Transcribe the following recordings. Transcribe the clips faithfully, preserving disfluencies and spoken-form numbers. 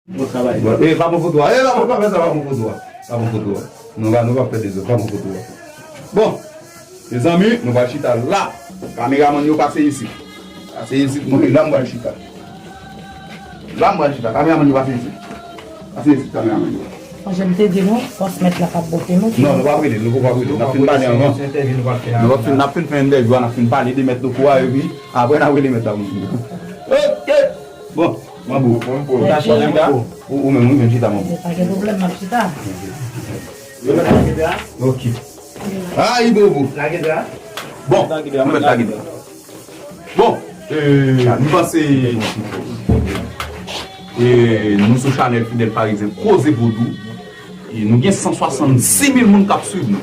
Bon travay. Bon, e, pa pran foto a. E, pa, pa fè sa, pa pran foto a. Pa pran foto a. Nou pa, nou pa fè dezòd, pa pran foto a. Bon, mezanmi, nou pral chita la. Kameramann yo pase isit. Pase isit, mwen, la m pral chita. La m pral chita. Kameramann yo pase isit. Pase isit, kameramann yo. Mwen, jan m te di nou, fòs mèt la p ap bote nou. Non, nou p ap rele, nou poko ap rele. N ap fin pale anvan. Nou p ap fin, n ap fin fè entèvyou a, n ap fin pale de mèt loko a, epi apre n ap rele mèt la pou nou. Ok. Bon, manbo. Ou ta chita? Ou, ou menm, ou menm chita, manbo. Pa gen pwoblèm, m ap chita. Ok. Ayi, bobo. Bon, nou mèt lage dra. Bon, e, m panse, e, nou sou chanèl Fidèl Parizyen Koze Vodou. E nou gen san swasannsis mil moun k ap swiv nou.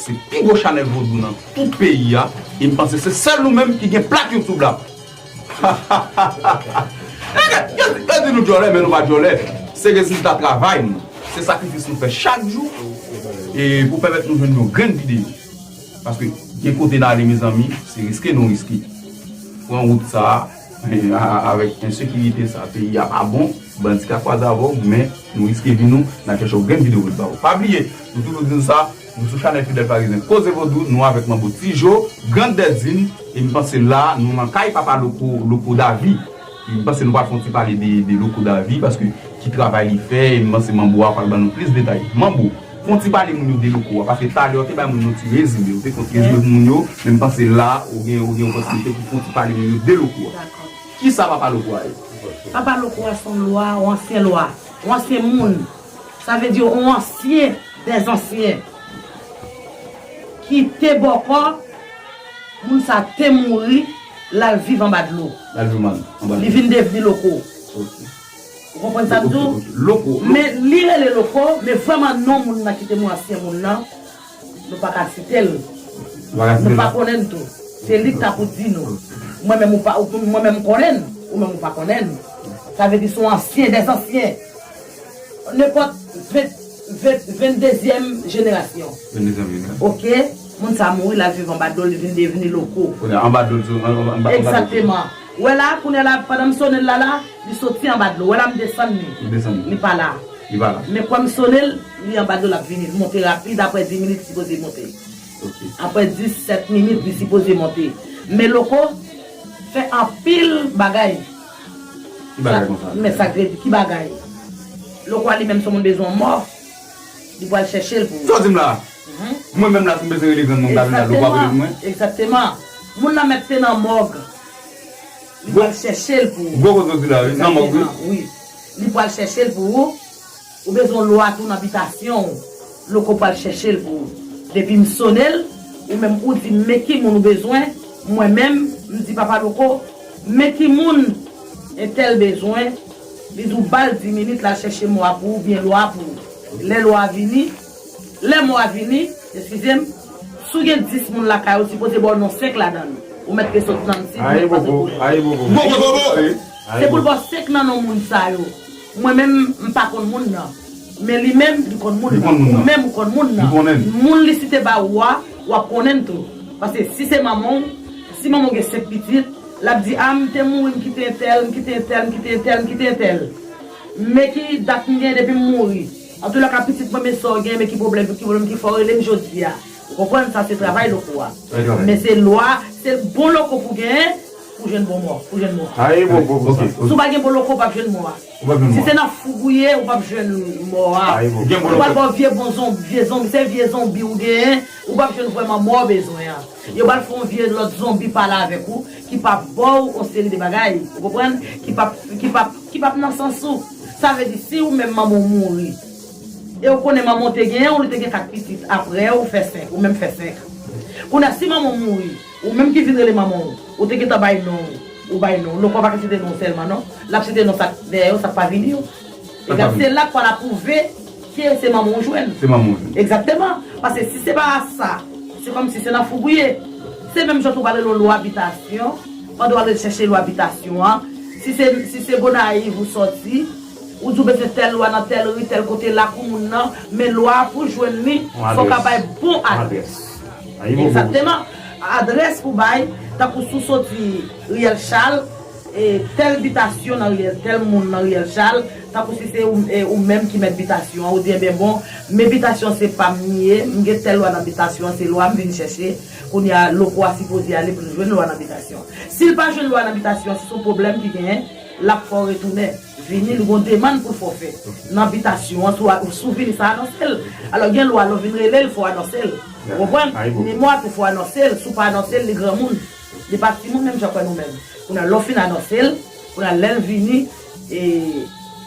Se pi gwo chanèl vodou nan tout peyi a. E m panse se sèl nou menm ki gen plak YouTube la. Yo, yo di nou djòlè, men nou pa djòlè. Se rezilta travay nou. Se sakrifis nou fè chak jou. E pou pèmèt nou jwenn yon grenn videyo. Paske gen kote n ale, mezanmi, se riske nou riske. Pran wout sa a, a, avèk ensekirite sa, peyi a pa bon, bandi ka kwaze avè w, men nou riske vi nou, n ap chèche yon grenn videyo pou n ba w. Pa bliye, nou toujou di nou sa, nou sou chanèl Fidèl Parizyen Koze Vodou, nou avèk Manbo Tijo, Grann Dèdin, e m panse la, nou nan kay Papa Loko, Loko Davi. E m panse nou pral fè yon ti pale de, de Loko Davi, paske ki travay li fè, e m panse Manbo a pral ban nou plis detay. Manbo, fè yon ti pale moun yo de Loko a, paske talè ou te bay moun yo ti rezime, ou te fè yon ti rezime pou moun yo, men m panse la, ou gen, ou gen opòtinite pou fè yon ti pale moun yo de Loko a. Dakò. Kisa Papa Loko a ye? Papa Loko a se yon lwa, yon ansyen lwa, yon ansyen moun. Sa vle di yon ansyen dèzansyen ki te bòkò, moun sa te mouri, l al viv anba dlo. L al viv anba, anba dlo. Li vin devni loko. Ok. Ou konprann sa m di w? Ok, ok. Loko, loko. Men li rele Loko, men vrèman non moun nan ki te mouri, ansyen moun nan, nou pa ka site l. Nou pa ka site l. Nou pa konnen l tou. Se li k ta pou di nou. Mwen menm ou pa, ou, mwen menm m konnen l, ou menm ou pa konnen l. Sa vle di se yon ansyen dèzansyen. Nenpòt ven, ven, venndezyèm jenerasyon. Venndezyèm jenerasyon. Ok? Moun sa mouri, l al viv anba dlo, li vin devni loko. Kounye a, anba dlo, anba, anba, anba dlo. Egzakteman. Wè la, kounye a la, pandan m sonnen l la, la, li soti anba dlo. Wè la, m desann li. Ou desann li. Li pa la. Li pa la. Men kwè m sonnen l, li anba dlo, l ap vini. Li monte rapid, apre dis minit, li sipoze monte. Ok. Apre disèt minit, li sipoze monte. Men loko fè anpil bagay. Ki bagay konsa? Men sa k vle di, ki bagay? Loko a li menm, si yon moun bezwen yon mò, li pral chèche l pou ou. Sa w di m la? Mhm. Mwen menm la, si m bezwen rele grann mwen, m ka vin la, loko ap rele mwen? Egzakteman. Moun nan mèt te nan mòg. Li pral chèche l pou ou. Gwo kote w di la, wi, nan mòg, wi. Egzakteman, wi. Li pral chèche l pou ou. Ou bezwen lwa tou nan bitasyon w. Loko pral chèche l pou ou. Depi m sonnen l, ou menm ou di m men ki moun ou bezwen, mwen menm, m di Papa Loko, men ki moun entèl bezwen, li di w ba l dis minit, l al chèche mò a pou ou, oubyen lwa a pou ou. Lè lwa a vini, lè mò a vini, eskize m, si w gen dis moun lakay ou, sipoze ba w non senk ladan l. Ou mèt ke sot nan dis, ou mèt pase pou li. Ayi bobo, ayi bobo. Bobo, bobo! Se pou l ba w senk nan non moun sa yo. Mwen menm, m pa konn moun nan. Men li menm, li konn moun nan. Li konn moun nan. Ou menm, ou konn moun nan. Li konnen l. Moun li site ba ou a, w ap konnen l tou. Paske si se manman w, si manman w gen senk pitit, l ap di, a, m te mouri, m kite entèl, m kite entèl, m kite entèl, m kite entèl. Men ki dat m gen depi m mouri. Antoulaka, pitit mwen, men sa w gen, men ki pwoblèm, ki pwoblèm ki fè w rele m jodi a. Ou konprann, sa se travay loko a. Travay, travay. Men se lwa, se bon loko pou genyen, pou jwenn bon mò, pou jwenn mò. Ayi, bon, bon, bon, sa. Si w pa gen bon loko, w p ap jwenn mò a. Ou p ap jwenn mò a. Si se nan foug ou ye, ou p ap jwenn mò a. Ayi, bon. Gen bon loko. Yo pral ba w vye bon zonbi, vye zonbi, se vye zonbi ou genyen, ou p ap jwenn vrèman mò w bezwen an. Yo pral fè yon vye lòt zonbi pale avèk ou, ki p ap ba w yon seri de bagay, ou konprann? Ki p ap, ki p ap, ki p ap nan sans ou. Sa vle di, si ou menm manman w mouri, e ou konnen manman w te genyen w, li te gen kat pitit, apre ou fè senk, ou menm fè senk. Kounye a, si manman w mouri, ou menm ki vin rele manman w, ou te gentan bay non w, ou bay non w. Loko pa ka site non w sèlman, non. L ap site non sa k dèyè yo, sa k pa vini yo. Sa k pa vini. Egzat, se la k pral apwouve ke se manman w jwenn. Se manman w jwenn. Egzakteman. Paske si se pa sa, se kòmsi se nan foug ou ye. Se menm jan tou w pral rele yon lwa bitasyon, pandan w al chèche lwa bitasyon an. Si se, si se Gonayiv ou sòti, ou di w bezwen tèl lwa nan tèl ri, tèl kote, lakou moun nan, men lwa a pou jwenn li, fò w ka bay bon adrès. Yon adrès. Egzakteman. Adrès pou bay, tankou si w soti Riyèl Chal, E, tèl bitasyon nan riyèl tèl moun nan riyèl Chal, tankou si se ou, e, ou menm ki mèt bitasyon an, ou di, "Ebyen, bon, men bitasyon se pa m li ye, m gen tèl lwa nan bitasyon an, se lwa m vin chèche, kounye a, loko a sipoze ale pou l jwenn lwa nan bitasyon an." Si l pa jwenn lwa nan bitasyon an, si se yon pwoblèm ki genyen, l ap fè w retounen. Vini, li gon demann pou l fè w fè nan bitasyon an, si w a, si w vini san anonse l. Alò, gen lwa, lè w vin rele l, fò w anonse l. Ou konprann? Ni mwa tou, fò w anonse l. Si w pa anonse l, li granmoun. Li pa timoun menm jan kwè nou menm. Kounye a, lè w fin anonse l, kounye a, lè l vini, e,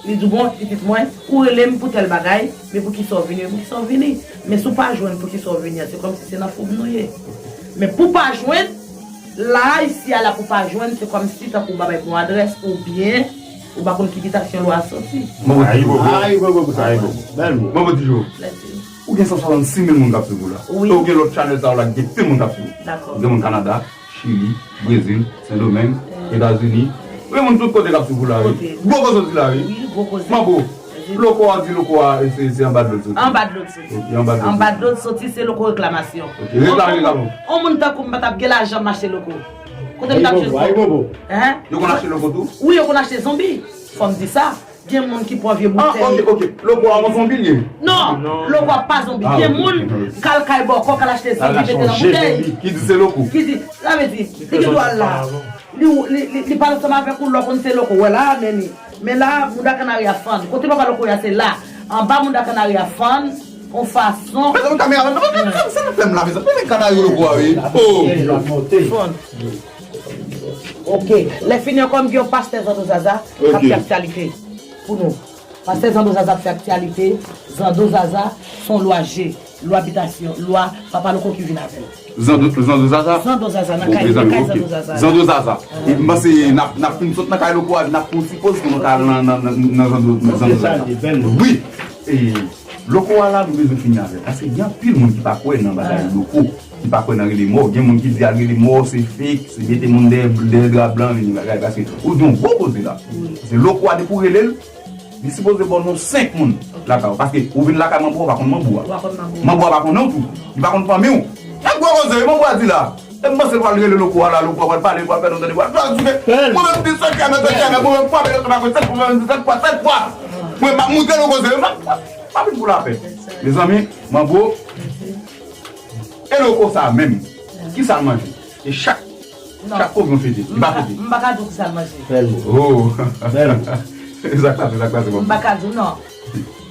li di w, "Bon, pitit mwen, ou rele m pou tèl bagay, men poukisa w vini, poukisa w vini?" Men si w pa jwenn poukisa w vini an, se kòmsi se nan foub nou ye. Men pou w pa jwenn, la, isi a la pou w pa jwenn, se kòmsi tankou w pa bay bon adrès, oubyen ou pa konn ki bitasyon lwa a soti. Ayibobo. Ayibobo pou sa. Ayibobo. Bèl mo. Bon, bon, ti Jou. Lèdi. Ou gen san swasannsis mil moun k ap swiv ou la. Wi. E ou gen lòt chanèl sa yo la ki gen pil moun k ap swiv ou. Dakò. Gen moun Kanada, Chili, Brezil, Sendomeng, Etazini. Ou gen moun tout kote k ap swiv ou la, wi. Kote? Gwo koze w di la, wi. Wi, gwo koze. Manbo, loko a di loko a, e se, se anba dlo l soti. Anba dlo l soti. Ok, anba dlo l soti. Anba dlo l soti, se loko reklamasyon. Ok, reklame, reklame. On moun tankou m pa t ap gen lajan m achte loko. Kote m t ap jwenn loko? Hein? Yo konn achte loko tou? Wi, yo konn achte zonbi. Fò m di sa. Gen moun ki pran vye boutèy. Ah, ok, ok. Loko a yon zonbi l ye? Non, loko a pa zonbi. Ah, gen moun k al kay bòkò, k al achte zonbi, mete nan boutèy. Ki di se loko. Ki di, sa vle di, li gen dwa al la. Li, li, li, li pale ansanm avèk ou, lè w konn se loko. Wè la, men li. Men la, mouda kanari a fann. Kote papa loko a, se la. Anba mouda kanari a fann, yon fason. Mezanmi, kameramann, sa nou fè m la, mezanmi. Mezanmi, kanari loko a, wi. Oh. Fann. Ok. Lè fini ankò, m gen yon pastè Zando Zaza k ap fè aktyalite pou nou. Pastè Zando Zaza ap fè aktyalite. Zando Zaza, se yon lwa je, lwa bitasyon, lwa papa loko ki vin avè l. Zando, Zando Zaza? Zando Zaza, nan kay, nan kay Zando Zaza. Zando Zaza. E m panse n ap, n ap fin sot nan kay loko a, n ap pran yon ti poz pou nou ka al nan, nan, nan, nan Zando, nan Zando Zaza. Wi. E loko a la, nou bezwen fini avè l. Paske gen anpil moun ki pa kwè nan bagay loko, ki pa kwè nan rele mò. Gen moun ki di al rele mò, se fake, se mete moun dèyè, dèyè dra blan, vini bagay. Paske ou di yon gwo koze la. Paske loko a, depi w rele l, li sipoze ba w non senk moun lakay ou. Paske ou vin lakay manbo a, ou pa konn manbo a. Ou pa konn manbo a. Manbo a pa konnen w tou. Li pa konn fanmi w. E gwo koze, manbo a di la. E m panse l pral rele loko a la, loko a pral pale, pral fè nou tande, pral fè nou tande. Mwen menm di sèt kè, men sèt kè, men mwen menm fwa, men sèt fwa, sèt fwa, sèt fwa. Mwen m ap montre nou koze, m ap, m ap vin pou lapè. Mezanmi, manbo, e loko sa menm, kisa l manje? E chak, chak kou nou fete, li pa fete. M pa ka di w kisa l manje. Oh. Sa k pase, sa k pase, manbo? M pa ka di w non.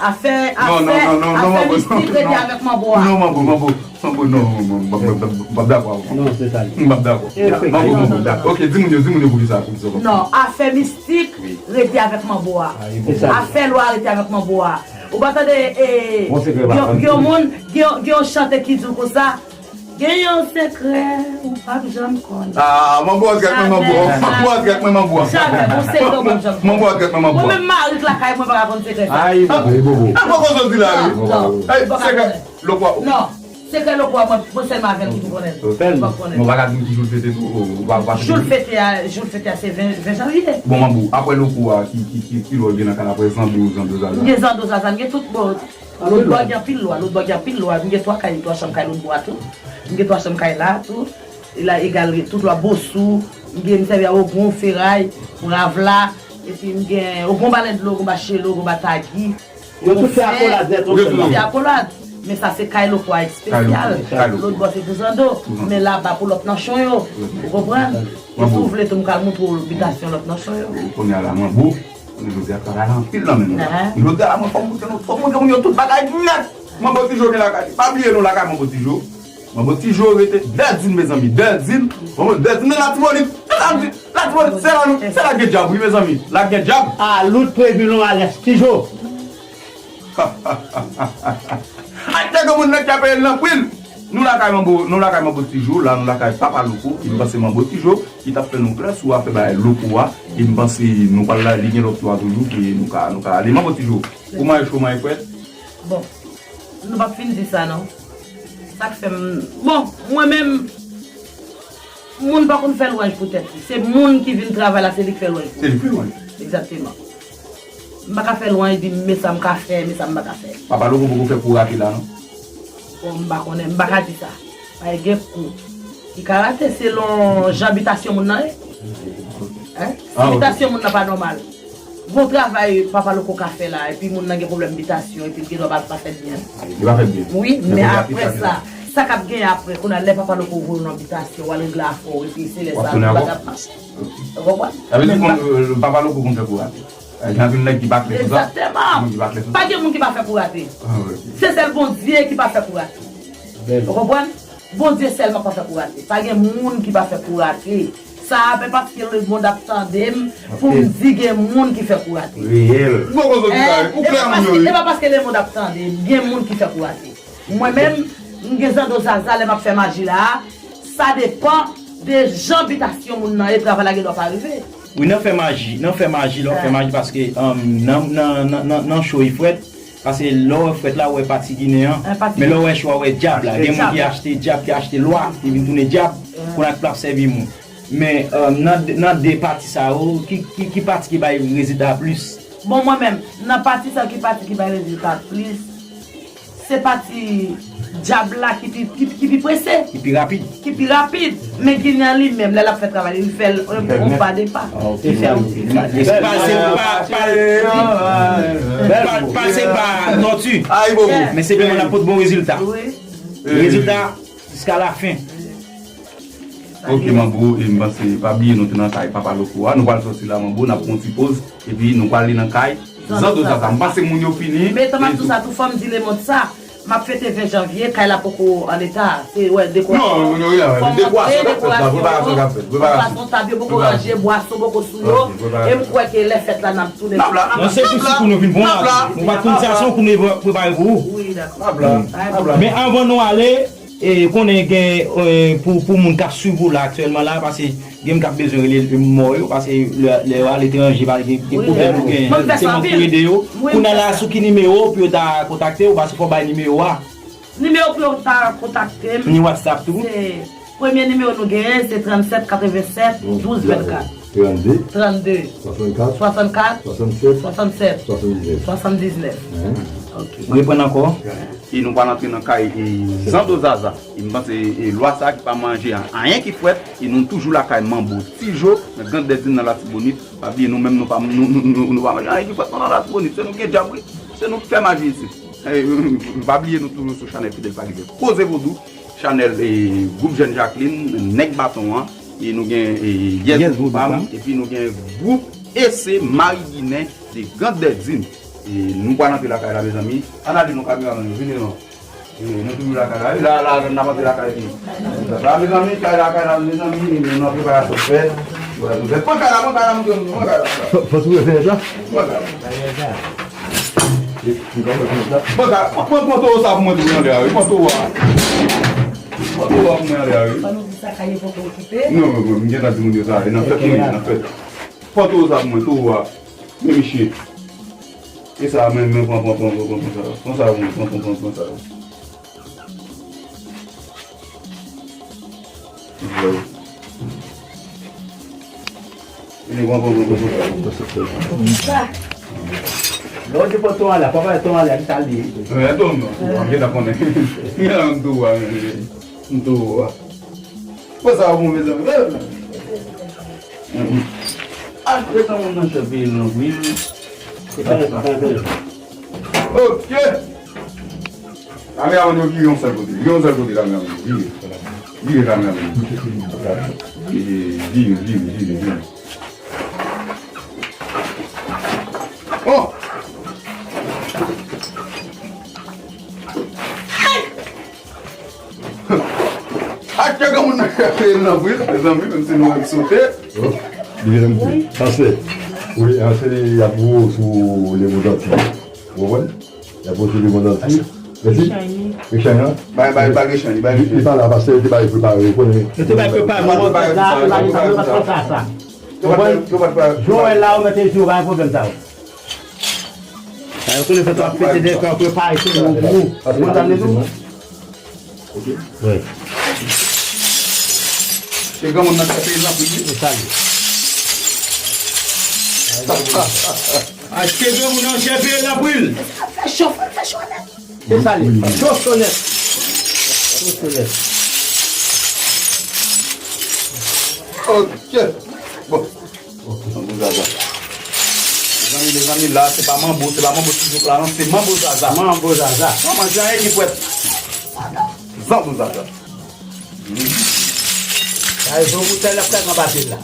Afè, afè, afè mistik rete avèk manbo a. Non, manbo, manbo, manbo, non, manbo, m p ap dakò avè w. Non, se sa. M p ap dakò. Manbo, manbo, dakò. Ok, di moun yo, di moun yo poukisa, poukisa w konprann. Non, afè mistik rete avèk manbo a. Afè lwa rete avèk manbo a. Ou pa tande, e, gen yon moun, gen yon, gen yon chante ki di w konsa, Gen yon sekrè ou p ap janm konnen. Ah, manbo a trèt mwen, manbo. Manbo a trèt mwen, manbo. Jamè, bon sekrè ou p ap janm konnen. Manbo a trèt mwen, manbo. Mwen menm mari k lakay mwen pa ka konn sekrè sa. Ay, bobo. E gwo koze w di la, wi. Non, non, ou pa ka konnen. Sekrè loko a. Non, sekrè loko a, mwen, mwen sèlman avè l ki pou konnen. Ou p ap konnen. Mwen pa ka di m ki jou l fete tou, ou pa, ou pa. Jou l fete a, jou l fete a se ven, ven janvye. Bon, manbo, apre loko a, ki, ki, ki, ki lò w gen nan kay la, apre Zando, Zando Zaza? M gen Zando Zaza, m gen tout, bon, Lòt bò gen anpil lwa, lòt bò gen anpil lwa. M gen twa kay, twa chanm kay lòt bò a tou. M gen twa chanm kay la tou. E la egal tout lwa bosou. M gen, m sèvi a ogon, feray, mravla. Epi m gen ogon, balen dlo, ogon, bachelo, ogon, batagi. Yo tout fè akolad nèt. Yo tout fè akolad. Men sa se kay loko a espesyal. Lòt bò se pou Zando. Men laba pou lòt nanchon yo. Ou konprann? E si w vle tou m ka al montre w bitasyon lòt nanchon yo. Kounye a la, manbo. Jodi a travay la anpil nan men nou la. Jodi a la, mwen fò m montre nou, fò m montre moun yo tout bagay nèt. Manbo Ti Jo gen lakay li. Pa bliye non lakay Manbo Ti Jo. Manbo Ti Jo rete Dèdin, mezanmi. Dèdin. Manbo Dèdin nan Latibonit. Se sa m di. Latibonit, se la nou, se la gen djab, wi, mezanmi. La gen djab. Alout Previlon alès Ti Jo. Ay, te gen moun nèg ki ap peye l nan pri l. Nou lakay Manbo, nou lakay Manbo Ti Jo, la nou lakay Papa Loko, ki m panse Manbo Ti Jo, ki t ap fè nou klè sou afè bagay loko a, e m panse nou pral la, li gen lòt lwa toujou, ke nou ka, nou ka ale. Manbo Ti Jo, kòman e cho, kòman e frèt? Bon, nou p ap fin di sa non. Sa k fè m, bon, mwen menm, moun pa konn fè lwanj pou tèt li. Se moun ki vin travay la, se li k fè lwanj pou li. Se li k fè lwanj. Egzakteman. M pa ka fè lwanj, di m men sa m ka fè, men sa m pa ka fè. Papa Loko poko fè kou rate la, non? Bon, m pa konnen, m pa ka di sa. Paske gen kou ki ka rate selon jan bitasyon moun nan ye. Hein? Si bitasyon moun nan pa nòmal. Gon travay Papa Loko ka fè la, epi moun nan gen pwoblèm bitasyon, epi l gen dwa pa, pa fèt byen. Li pa fèt byen. Wi, men apre sa, sa k ap genyen apre, kounye a lè Papa Loko voye w nan bitasyon, w al regle afè w, epi se lè sa, tout bagay ap mache. Ou konprann? Sa vle di, Papa Loko konn fè pou rate. Gen anpil nèg ki pa klè sou sa. Egzakteman. Moun ki pa klè sou sa. Pa gen moun ki pa fè pou rate. Se sèl Bondye ki pa fè pou rate. Ou konprann? Bondye sèlman pa fè pou rate. Pa gen moun ki pa fè pou rate. Sa a, se paske lemonn ap tande m pou m di gen moun ki fè pou rate. Reyèl. Bon, kozo ki pale. Ou klè moun yo, wi. E pa paske lemonn ap tande m, gen moun ki fè pou rate. Mwen menm, m gen zando zaza lè m ap fè maji la a, sa depan de jan bitasyon moun nan ye, travay la gen dwa pa rive. Wi, nan fè maji, nan fè maji, lè w ap fè maji, paske, um, nan, nan, nan, nan, nan cho e frèt, paske lè w wè frèt la, w wè pati ginen an, men lè w wè cho a, w wè dyab la. Gen moun ki achte dyab, ki achte lwa, ki vin tounen dyab, kounye a k ap sèvi moun. Men, um, nan, nan de pati sa yo, ki, ki, ki pati ki bay rezilta plis? Bon, mwen menm, nan pati sa ki pati ki bay rezilta plis, se pati dyab la ki pi, ki, ki pi prese. Ki pi rapid. Ki pi rapid. Men ginen an li menm, lè l ap fè travay li, li fè l yon pa de pa. Li fè yon ti pa de pa. Pase pa, pa, pa, pase pa tòti. Men se demen l ap pote bon rezilta. Rezilta, jiska la fen. Ok, manbo, e m panse, pa bliye nou te nan kay Papa Loko a. Nou pral sòti la, manbo, n ap pran yon ti poz, epi nou prale nan kay Zando Zaza. M panse moun yo fini. Men tan m ap di w sa tou, fò m di lemonn sa. M ap fete ven janvye, kay la poko an eta. Se, wè, dekorasyon. Non, non, non, non, dekorasyon k ap fèt la, preparasyon k ap fèt, preparasyon. Plas, tab yo poko ranje, bwason poko sou yo. E m kwè ke lè fèt la, n ap tounen. N ap la, n ap la. Non, se pou sitou nou vin pran la. Nou pa t konn sa, se yon kou nou prepare pou ou. Wi, dakò. N ap la, n ap la. Men anvan nou ale, e konnen gen, e, pou, pou moun k ap swiv ou la aktyèlman la, paske gen moun k ap bezwen rele mò yo, paske lè, lè yo aletranje, pa gen, gen pwoblèm ou gen, se moun pou ede yo. Kounye a la, sou ki nimewo pou yo ta kontakte w, paske fò w bay nimewo a. Nimewo pou yo ta kontakte m. Ni WhatsApp tou. Se premye nimewo nou genyen, se trannsèt katrevennsèt douz vennkat. Trannde. Trannde. Swasannkat. Swasannkat. Swasannsèt. Swasannsèt. Swasanndiznèf. Swasanndizèf. Ok. M reprann ankò. E nou pral antre nan kay, e, Zando Zaza. E m panse, e, lwa sa a ki pa manje a, anyen ki frèt, e nou toujou lakay Manbo Tijo, nan Grann Dèdin nan Latibonit. Pa bliye nou menm nou pa, nou, nou, nou, nou pa manje anyen ki frèt non nan Latibonit. Se nou ki gen dyab wi. Se nou ki fè maji isit. E, pa bliye nou toujou sou chanèl Fidèl Parizyen. Koze Vodou, chanèl, e, gwoup Jèn Jacqueline, Nèg Baton an, e nou gen, e, Yes Gwoup Pam, epi nou gen gwoup E C Mari Ginen de Grann Dèdin. E nou pral antre lakay la, mezanmi. Ann ale non, kameramann yo, vini non. E nou toujou lakay la, wi, la, la, n ap antre lakay li. La, mezanmi, kay la, kay la, mezanmi, nou nan preparasyon fèt. Preparasyon fèt. Pran kay la, pran kay la, montre nou, pran kay la. Fò, fò sou fenèt la? Pran kay la. Pran, pran, pran towo sa pou mwen tou, anlè a, wi. Pran towo a. Pran towo a pou mwen, anlè a, wi. Fò nou di sa, kay yo poko okipe. Non, non, non, m gentan di moun yo sa, e nan fèt nou ye, nan fèt. Pran towo sa pou mwen, towo a. Men misye. E sa, men, men, pran, pran, pran sa. Pran sa pou mwen, pran, pran, pran, pran sa. Lè w di pran ton an la, papa ton an la, ki sa l di? Mwen, ton an, mwen gen tan konnen. Mwen, m tou wa, m tou wa. Fò sa bon, mezanmi. Achte tan moun nan chèf peyi l nan prizon. Ok. Kameramann yo vire yon sèl kote. Vire yon sèl kote, kameramann yo. Vire. Vire, kameramann yo. Vire, vire, vire, vire, vire. Oh! Achte granmoun nan kraze l nan prizon, mezanmi, menm si nou menm sote. Oh, li vin nan prizon. Anse. Wi, anse li ap gwo sou le mond antye. Ou konprann? Y ap poze li mond antye. Mèsi. Richard, non? Bay, bay, bay Richard, bay Richard. Li pa la, paske yo te bay prepare, ou konnen. Yo te bay prepare, mwen, mwen, mwen, mwen, mwen, mwen, mwen, mwen, Joel la, ou mete isi, ou pa gen pwoblèm sa yo. Sa yo konnen fè twò ap pete de kè, prepare se yo pou ou. Ou konn sa m di tou? Ok. Wi. Se granmoun nan ki ap peye l anpil, wi. Se sa l ye. Achte granmoun nan chèf peye l anpil. Fè cho, fè, fè cho nèt. Se sa l ye. Cho, cho nèt. Cho, cho nèt. Ok. Bon. Zanbo Zaza. Mezanmi, mezanmi, la, se pa manbo, se pa manbo ti jok la, non, se manbo Zaza. Manbo Zaza. Manman jan e ki fwèt. Zanbo Zaza. Sa e zo pou tèl ap kay anba pil la.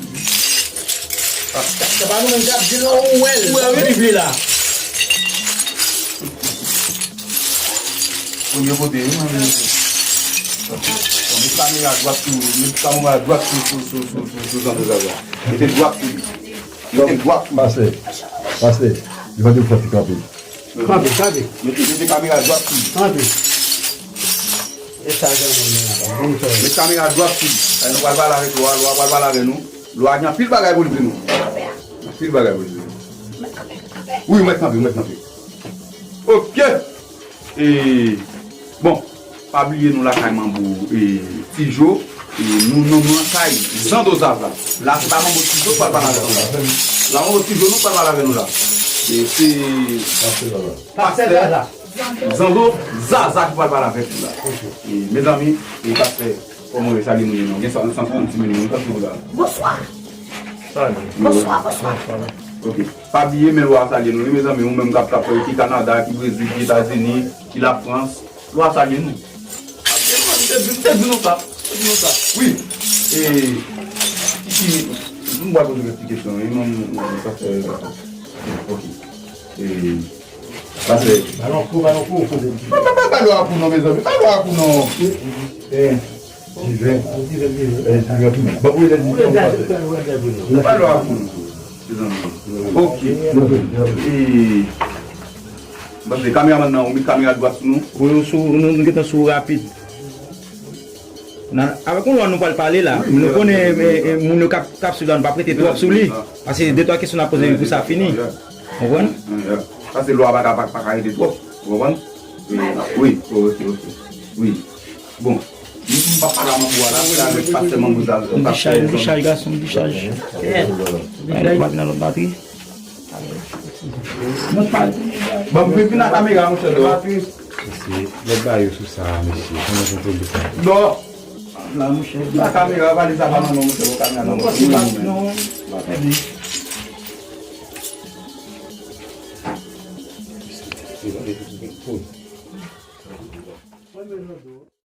Se pa nou menm k ap di l, ou wè l, ou wè l, li vle la. Premye kote, wi, mwen vle. Bon, met kamera dwat sou, met kamera dwat sou, sou, sou, sou, sou, sou Zanbo Zaza. Mete dwat sou li. Mete dwat sou li. Pastè, pastè, li pa gen fòs li kanpe. Kanpe, kanpe. Mete, mete kamera dwat sou li. Kanpe. E sa, zanmi mwen, bon, bon. Met kamera dwat sou li. Sa, nou pral pale avèk Lwa, Lwa pral pale avè nou. Lwa gen anpil bagay pou l di nou. Anpil bagay pou l di nou. Wi, ou mèt kanpe, ou mèt kanpe. Ok. E, bon, pa bliye nou lakay Manbo, e, Ti Jo, e, nou, nou, nou lakay Zanbo Zaza. La, se pa Manbo Ti Jo k pral pale avè nou la. La, Manbo Ti Jo, nou pral pale avè nou la. E, se Pastè Zaza. Zanbo Zaza ki pral pale avèk nou la. E, mezanmi, e, pastè, kòman w ye, salye nou, non? Gen sa, sa, sa, ti minit, nou tankou la. Bonswa. Salye. Bonswa, bonswa. Ok. Pa bliye, men Lwa salye nou, wi, mezanmi, ou menm k ap, k ap, ki Kanada, ki Brezil, ki Etazini, ki Lafrans, Lwa salye nou. Li te di, li te di nou sa. Li te di nou sa. Wi. E, ki, ki, nou pral poze kèk ti kesyon, wi, non, non, non, sa fè, ok. E, pastè. Balon kou, balon kou, poze. Pa, pa, pa, pa Lwa kou non, mezanmi, pa Lwa kou non. Eh. Divin. Eh, divin. Ban pou lè divin, pastè. Pa Lwa kou non. Ok. E, pastè, kameramann nan, ou met kamera dwat sou nou. Wi, ou sou, nou, nou gentan sou rapid. Nan, avèk yon lwa nou pral pale la. Nou konnen, e, e, moun yo k ap, k ap swiv la, nou p ap rete twòp sou li. Paske de twa kesyon n ap poze pou sa fini. Konprann? Paske lwa pa ka, pa, pa ka rete twòp. Ou konprann? Wi, wi, ok, ok. Wi. Bon. M p ap pale a Manbo a la, se avèk pastè Manbo Zaza. M dichaj, m dichaj, gason, m dichaj. Ay, lòt batri nan lòt batri. Bon, vin, vin a kamera, monchè, dò. Mesye, lè ba yo sou sa, mesye, konnen kontwole sa. Dò. La, monchè. La kamera, valiz la pa nan men, monchè, kamera nan men.